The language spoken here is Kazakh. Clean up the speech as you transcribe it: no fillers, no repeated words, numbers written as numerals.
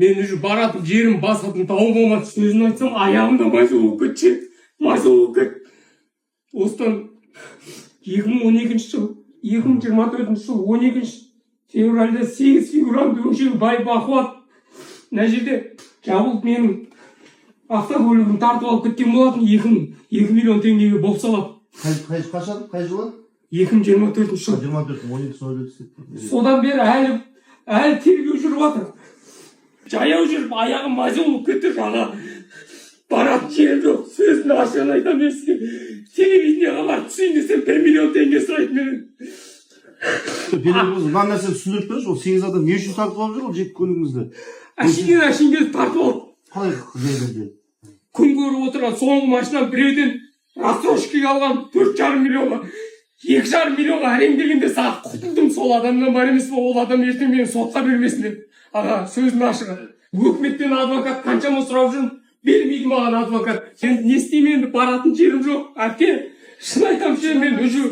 Мен уже баратын жерім, басатын тауым болмады. Сөзін айтсам, аяғым да маза болып кетті, маза болып кетті. Осыдан 2012 жыл, 2024 жыл 12 февральда сегіз фигурант, өңшең бай бақуат мына жерде жабылып, менің автокөлігімді тартып алып кеткен болатын, 2 миллион теңгеге бопсалап. Қай, қашан, қай жылы? 2024 жыл. 24, 12.04. Содан бері әлі тергеу жүріп жатыр. Жаяу жүріп, аяғым маза болып кетті, жаңа баратын жерім жоқ. Сөзін ашығын айтамын мен сізге, телевидениеға барып түсейін десем, 1 миллион теңге сұрайды менен. Мына нәрсені түсіндіріп беріңізші. Ол сегіз адам не үшін тартып алып жүр ол жеке көлігіңізді? Әшейін әшейін келіп тартып алды. Қалай жайдан? Күн көріп отырған соңғы машинам біреуден рассрочкаға алған 4,5 миллионға, 2,5 миллионға әрең дегенде сатып құтылдым сол адамнан, бар емес пе? Ол адам ертең мені сотқа бермесін деп. Аға, сөздің ашығы, өкіметтен адвокат қаншама сұрап жүрмін, бермейді маған адвокат. Енді не істеймін енді? Баратын жерім жоқ, әпке, шын айтамын ше. Мен уже